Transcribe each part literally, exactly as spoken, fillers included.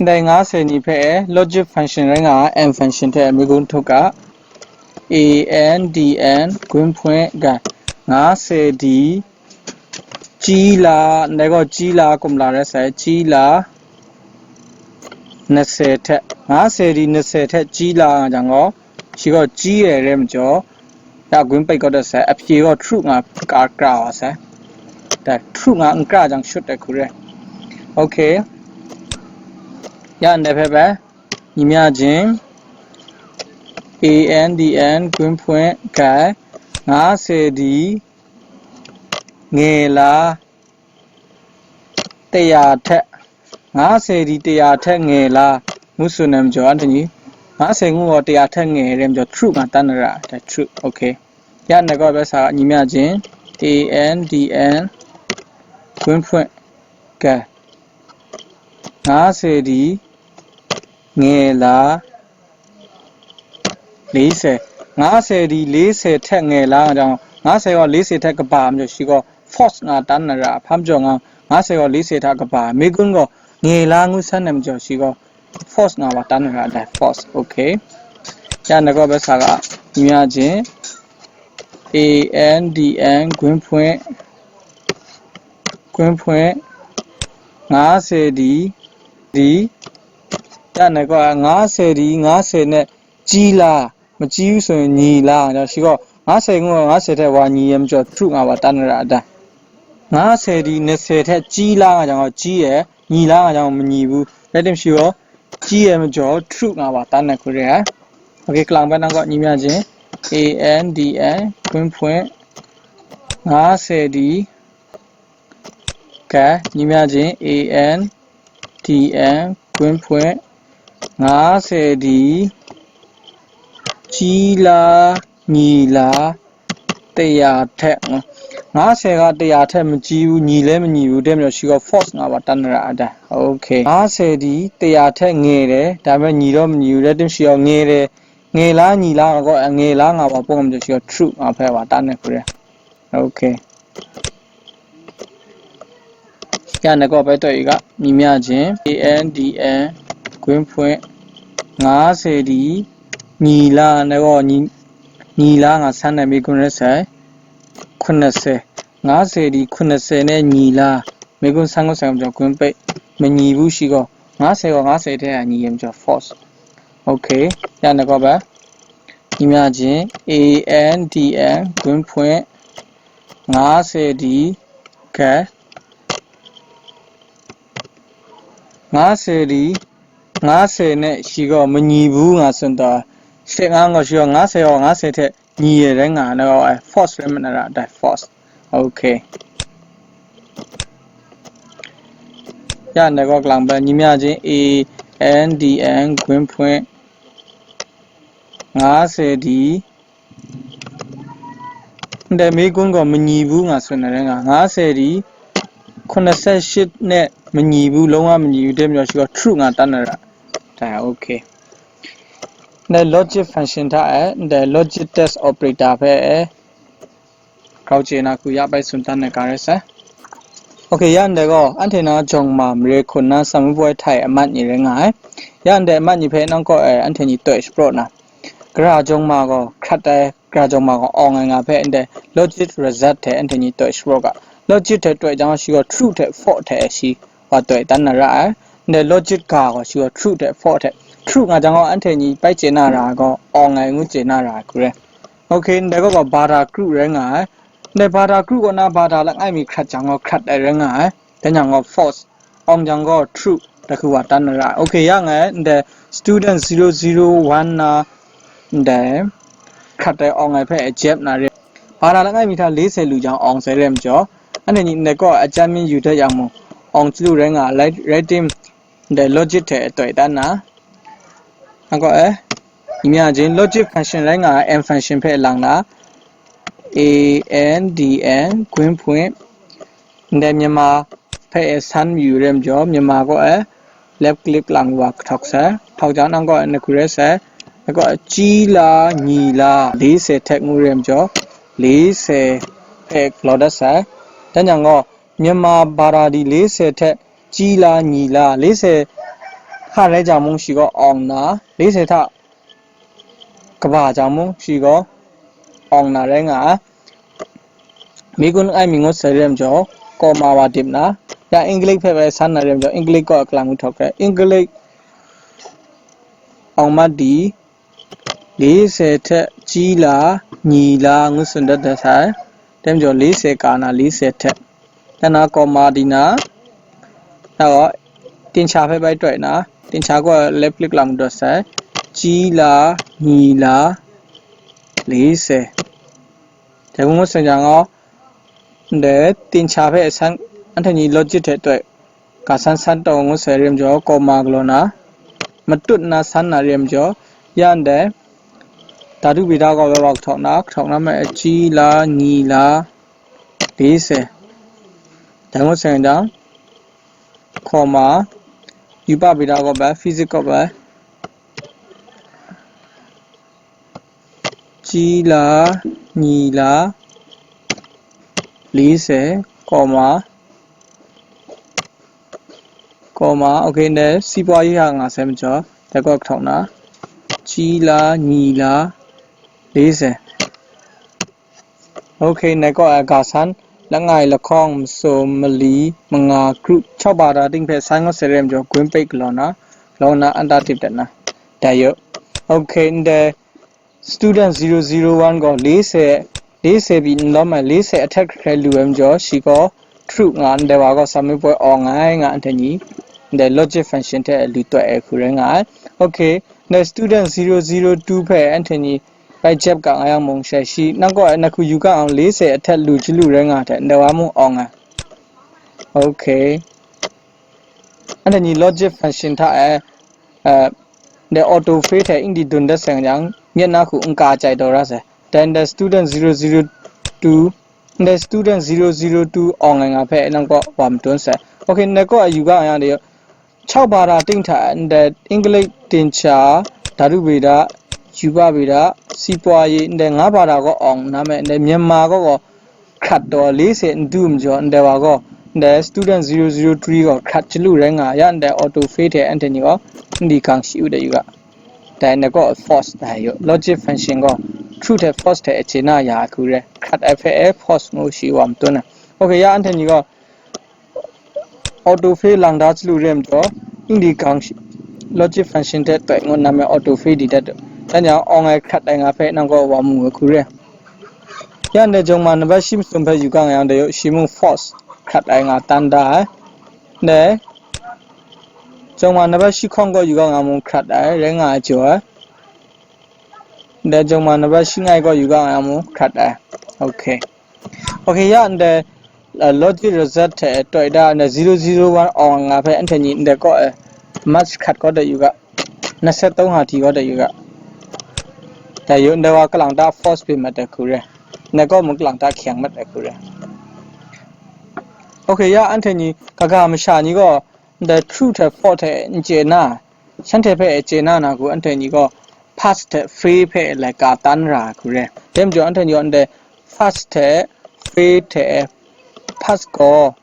Ndai nga se ni hpe logic function rai nga ai and function hte mi gun htuk ga, a n d n ခွင့်ဖွင့် ga, nga se di chi la, ndai gaw chi la kum la rai sai, chi la nase hte, nga se di nase hte chi la nga jang gaw, shi gaw chi e rai majaw, ya gun pet gaw dat sai, a pye gaw true nga ka kra wa sai. Dai true nga n kra jang shut dai hku re. Okay. Ya ndai hpe bai, ညီမျှခြင်း a n d n ခွင့်ဖွင့် ga, nga se di nge la, taya hte, nga se di taya hte nge la, ngu tsun ai majaw, anhte ni, nga se ngu gaw taya hte nge rai majaw, true nga tan na ra, dai true, okay. Ya ndai gaw bai sa, ညီမျှခြင်း a n d n ခွင့်ဖွင့် ga, nga se di nge la, li se, nga se di li se hte nge la nga jang, nga se gaw li se hte kaba majaw, shi gaw false nga tan na ra, hpa majaw nga, nga se gaw li se hta kaba, mi gun gaw nge la ngu san ai majaw, shi gaw false nga wa tan na ra, dai false, okay. Ya ndai gaw bai sa ga, ညီမျှခြင်း a n d n ခွင့်ဖွင့် ခွင့်ဖွင့် nga se di, di, ya ndai gaw nga se di, nga se ne chi la, machi u so yin nyi la, shi gaw nga se ngu, nga se hte wa nyi ai majaw, true nga wa tan na ra, dai. Nga se di nase hte chi la nga jang gaw, chi e, nyi la nga jang gaw, manyi bu. Rai tim shi gaw, chi e majaw, true nga wa tan na hku re ai. Okay, kalang bai nang gaw, ညီမျှခြင်း a n d n ခွင့်ဖွင့် nga se di, ga, ညီမျှခြင်း a n d n ခွင့်ဖွင့် nga se di chi la nyi la taya hte, nga se ga taya hte machi u, nyi le manyi u, dai majaw, shi gaw false nga wa tan na ra, dai. Okay. Nga se di taya hte nge re, da me nyi daw manyi u, rai tim shi gaw nge re, nge la nyi la nga gaw, nge la nga wa pawng majaw, shi gaw true nga hpe wa tan na hku re. Okay. Ya ndai gaw bai taw i ga, ညီမျှခြင်း a n d n ခွင့်ဖွင့် nga se di nyi la, ndai gaw nyi, nyi la nga san ai mi gun rai sai, ခုနစ်ဆယ်, nga se di ခုနစ်ဆယ် ne nyi la, mi gun san ngut sai majaw, gun pet, manyi bu shi gaw, nga se gaw nga se hte a nyi ai majaw, false. Okay, ya ndai gaw bai, ညီမျှခြင်း a n d n ခွင့်ဖွင့် nga se di, ga, nga se di, nga se ne shi gaw manyi bu nga tsun taw, she nga gaw shi gaw nga se gaw nga se hte nyi e rai nga na gaw ai, false rai mat na ra, dai false. Okay. Ya ndai gaw kalang bai, ညီမျှခြင်း a n d n ခွင့်ဖွင့် nga se di, ndai mi gun gaw manyi bu nga tsun ai rai nga, nga se di ခုနစ်ဆယ့်ရှစ် ne manyi bu, long wa manyi bu, dai majaw, shi gaw true nga tan na ra, dai. Okay. Ndai logic function hta e, ndai logic test operator hpe e, grau chye na hku ya bai tsun tan na ga rai sai. Okay, ya ndai gaw, anhte na jawng ma mare hkun na, samu boi htai amat ni rai nga ai. Ya ndai amat ni hpe nang kaw e, anhte ni toi shapraw na, gara jawng ma gaw hkrat ai, gara jawng ma gaw awng ai nga hpe, ndai logic result hte anhte ni toi shapraw ga. Logic hte toi jang, shi gaw true hte false hte shi wa toi dan na ra ai. Ndai logic ga gaw shi gaw true hte false hte, true nga jang gaw, anhte ni bai chye na ra ai gaw, awng ai ngu chye na ra ai hku rai. Okay, ndai gaw gaw bada kru rai nga ai. Ndai bada kru kaw na bada langai mi hkrat jang gaw hkrat ai rai nga ai. Dan jang gaw false, awng jang gaw true, dai hku wa dan na ra ai. Okay, ya nga ai, ndai student zero zero one na, ndai hkrat ai awng ai hpe jep na re. Bada langai mi hta le se lu jang awng sai re majaw, anhte ni ndai kaw a chyam yu dat yang mung, awng chyalu rai nga ai, rai tim, ndai logic hte toi dan na. Nang kaw e, ညီမျှခြင်း logic function rai nga ai, and function hpe lang na, a n d n ခွင့်ဖွင့်, ndai Myanmar hpe e san yu rai majaw, Myanmar kaw e left click lang wa kahtawk sai, hkawk jang nang kaw e na hku rai sai, nang kaw e chi la, nyi la, li se hte ngu rai majaw, li se hpe galaw dat sai. Dan jang gaw, Myanmar bada di li se hte chi la, nyi la, li se hka rai jang mung shi gaw awng na, li se hta kaba jang mung shi gaw awng na rai nga ai. Mi gun ai mi ngut sai rem jaw, comma wa dip na, ya English hpe bai san na rem jaw, English gaw a kalang mi htawk hpe, English awng mat di, li se hte chi la, ni la, ngu tsun dat dat sai. Tem jaw, li se ka na, li se hte. Tana comma di na, na gaw, tincha hpe bai toi na, tincha gaw lep klik lam dawt sai. Chi la, ni la, li se. Dai ngu tsun jang gaw, ndai tincha hpe san, anhte ni logic hte toi, ka san san taw ngu sai rem jaw, comma galaw na, matut na san na rem jaw, ya ndai, dadu bida gaw bai wa kahtawk na, kahtawk na mai, chi la, ni la, li se. Dai ngu sai jang, comma, yupa bida gaw bai, physics gaw bai, chi la, ni la, li se, comma, comma, okay, ndai, si pwa yi ha nga sai majaw, dai gaw kahtawk na, chi la, ni la, li se. Okay, ndai gaw a ga san, langai, lahkawng, masum, mali, manga, group, chawk ba da ting hpe san ngut sai rem jaw, gun pet galaw na, galaw na, anta dip dat na, dai yu. Okay, ndai, student zero zero one gaw li se, li se pyi n lawm ai, li se a htet hkrai hkrai lu ai majaw, shi gaw true nga, ndai wa gaw sa mi poi awng ai nga, anhte ni, ndai logic function hte lu toi ai hku rai nga ai. Okay, ndai student zero zero two hpe anhte ni bai jep ga nga yang mung, shai shi, nang gaw na hku yu ga yang, li se a htet lu chyalu rai nga hte, ndai wa mung awng ai. Okay. Anhte ni logic function hta e, uh, ndai auto fill hte ing di dun dat sai yang, myit na hku n ka chye taw ra sai. Then the student zero zero two, ndai student zero zero two awng ai nga hpe nang gaw wa madun sai. Okay, ndai gaw a yu ga yang de, chawk ba da ting hta ndai English tincha, dadu bida, yupa bida, si pwa yi, ndai nga ba da gaw awng na me, ndai Myanmar gaw gaw hkrat taw li se n du majaw, ndai wa gaw, ndai student zero zero three gaw hkrat chyalu rai nga, ya ndai auto fill hte anhte ni gaw n di gang shi u de yu ga. Dai ndai gaw false dai yu, logic function gaw true hte false hte a chye na ya hku re, hkrat ai hpe e false ngu shi wa madun ai. Okay, ya anhte ni gaw auto fill lang da chyalu re majaw, ing di gang shi, logic function hte toi ngut na me auto fill di dat du. Dan yang awng ai hkrat ai nga hpe nang gaw wa mu ai hku re. Ya ndai jawng ma na bai shi masum hpe yu ga nga yang, dai yu shi mung false hkrat ai nga tan da ai. Ndai jawng ma na bai shi hkawng gaw yu ga nga mung hkrat ai, rai nga ai jaw ai. Ndai jawng ma na bai shi ngai gaw yu ga nga mung hkrat ai. Okay. Okay, ya ndai, uh, logic result hte toi da, ndai zero zero one awng nga hpe anhte ni ndai kaw e, match hkrat kaw dat yu ga, na set tawng ha hti kaw dat yu ga. Dai yu, ndai wa kalang ta false pyi mat ai hku re, ndai kaw mung kalang ta hkyeng mat ai hku re. Okay, ya anhte ni kaga masha ni gaw ndai true hte false hte n chye na, shanhte hpe chye na na hku anhte ni gaw past hte fail hpe laika tan ra ai hku re. Dai majaw anhte ni gaw ndai past hte fail hte past gaw,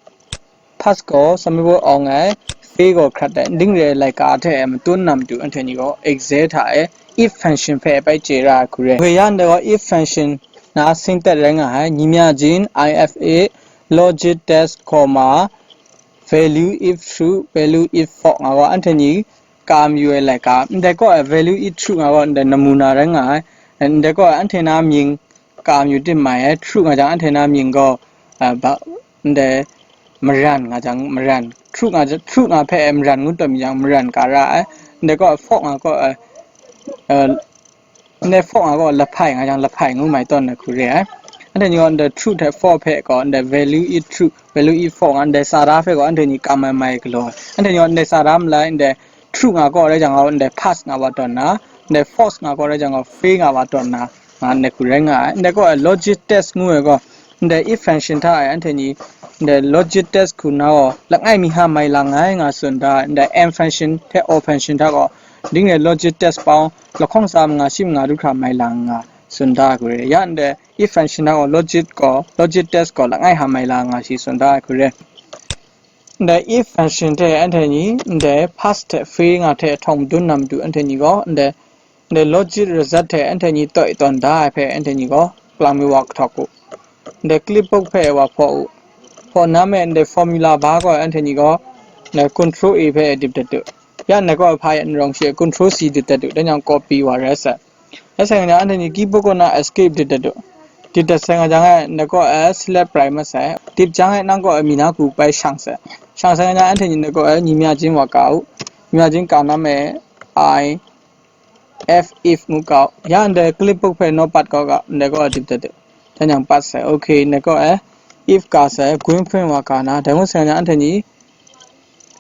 past gaw sa mi baw awng ai, fail gaw hkrat ai, ndai re ai laika hte matun na matu anhte ni gaw Excel hta e if function hpe bai chye ra ai hku re. Gwe ya ndai gaw if function na syntax rai nga ai, ညီမျှခြင်း if a, logic test, comma, value if true, value if false nga gaw anhte ni kam yu ai laika, ndai kaw ai value if true nga gaw ndai namuna rai nga ai, ndai kaw ai anhte na mying kam yu tim mai ai, true nga jang anhte na mying gaw, a, ba, ndai maran nga jang maran, true nga ja-, true nga hpe ai maran ngu tawn mi jang maran ka ra ai, ndai kaw ai false nga kaw ai, a, Ndai false nga gaw lahpai nga jang lahpai ngu mai tawn ai hku re ai. Anhte ni gaw ndai true hte false hpe gaw ndai value if true, value if false nga ndai tsara hpe gaw anhte ni kam ai mai galaw ai. Anhte ni gaw ndai tsara malai ndai true nga gaw rai jang gaw ndai pass nga wa tawn na, ndai false nga gaw rai jang gaw fail nga wa tawn na, nga ndai hku rai nga ai. Ndai gaw logic test ngu ai gaw, ndai if function hta e anhte ni, ndai logic test hku na gaw, langai mi hta mai lang ai nga tsun da, ndai and function hte or function hta gaw, ding re logic test pawng, lahkawng tsa manga shi manga du hkra mai lang nga tsun da hku re. Ya ndai if function hta gaw, logic gaw, logic test gaw, langai hta mai lang nga shi tsun da hku re. Ndai if function hte anhte ni ndai pass hte fail nga hte htawng madun na matu anhte ni gaw ndai ndai logic result hte anhte ni toi tawn da ai hpe anhte ni gaw kalang mi wa kahtawk u. Ndai clipboard hpe wa hpaw u. Hpaw na me ndai formula bar gaw anhte ni gaw ndai control A hpe dip dat u. Ya ndai gaw hpa ya n rawng shi control C dip dat u, dan yang copy wa rai sai. Rai sai nga jang anhte ni keyboard kaw na escape dip dat u. Dip dat sai nga jang e, ndai gaw e select prai mat sai. Dip jang e nang gaw e mi na ku bai shang sai. Shang sai nga jang anhte ni ndai gaw e ညီမျှခြင်း wa ka u. ညီမျှခြင်း ka na me I F if ngu ka u. Ya ndai clipboard hpe notepad kaw ga, ndai gaw e dip dat u. Dan yang pat sai. Okay, ndai gaw e if ka sai, ခွင့်ဖွင့် wa ka na. Dai ngut sai nga jang anhte ni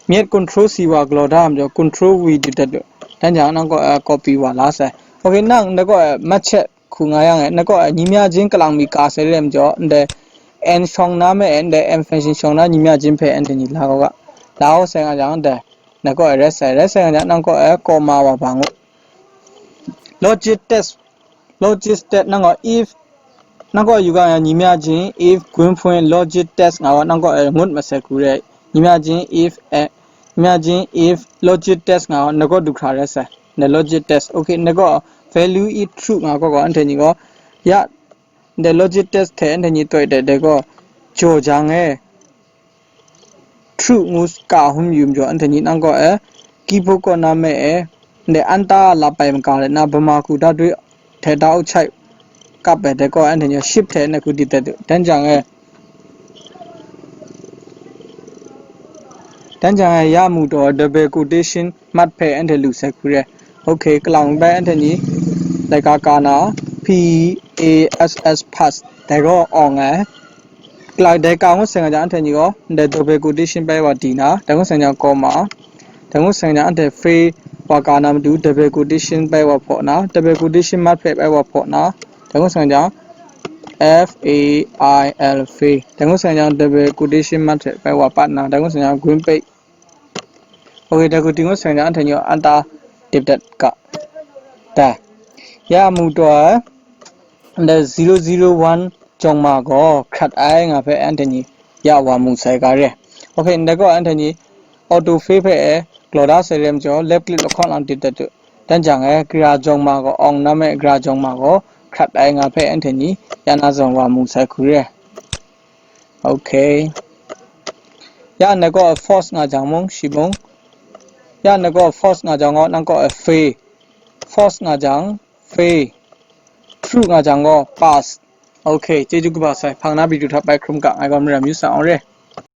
myit control C wa galaw da ai majaw control V dip dat u. Dan yang nang gaw e copy wa la sai. Okay, nang ndai gaw e မှတ်ချက် hku nga yang e, ndai gaw e ညီမျှခြင်း kalang mi ka sai re ai majaw, ndai N shawng na me e, ndai M function shawng na ညီမျှခြင်း hpe anhte ni la gaw ga. La gaw sai nga jang ndai, ndai gaw e rai sai, rai sai nga jang nang gaw e comma wa bang u. Logic test, logic test nang gaw if, nang gaw yu ga yang ညီမျှခြင်း if ခွင့်ဖွင့် logic test ငါ gaw nang gaw e ngut mat sai hku re. ညီမျှခြင်း if, eh, ညီမျှခြင်း if logic test ငါ gaw nang gaw du hkra rai sai. Ndai logic test. Okay, ndai gaw value is true nga gaw gaw anhte ni gaw ya ndai logic test hte anhte ni toi dat dai gaw jaw jang e true ngu ka hum yu majaw anhte ni nang gaw e keyboard kaw na me e ndai anta lap ai maga let na bama ku da doi hte da u chai kap ai dai gaw anhte ni shift hte na ku dip dat u. Dan jang e, dan jang e ya mu taw double quotation mark hpe anhte lu sai hku re. Okay, kalang bai anhte ni laika ka na P A S S pass dai gaw awng ai. Kalang dai ka ngut sai nga jang anhte ni gaw ndai double quotation bai wa di na, dai ngut sai nga jang comma, dai ngut sai nga jang anhte fail wa ka na matu double quotation bai wa hpaw na, double quotation mark hpe bai wa hpaw na, dai ngut sai nga jang F A I L fail, dai ngut sai nga jang double quotation mark hpe bai wa pat na, dai ngut sai nga jang green page. Okay, dai hku di ngut sai nga jang anhte ni gaw anta dip dat ga. Dai. Ya mu taw ai, ndai zero zero one jawng ma gaw hkrat ai nga hpe anhte ni ya wa mu sai ga re. Okay, ndai gaw anhte ni auto fail hpe e galaw da sai re majaw left click lahkawng lang dip dat u. Dan jang e gara jawng ma gaw awng na me gara jawng ma gaw hkrat ai nga hpe anhte ni ya na zawn wa mu sai hku re. Okay. Ya ndai gaw false nga jang mung, shi mung. Ya ndai gaw false nga jang gaw nang gaw e fail. False nga jang fail. True nga jang gaw pass. Okay, chyeju kaba sai, hpang na video hta bai hkrum ga, ngai gaw Maram Yu Sa Awng re.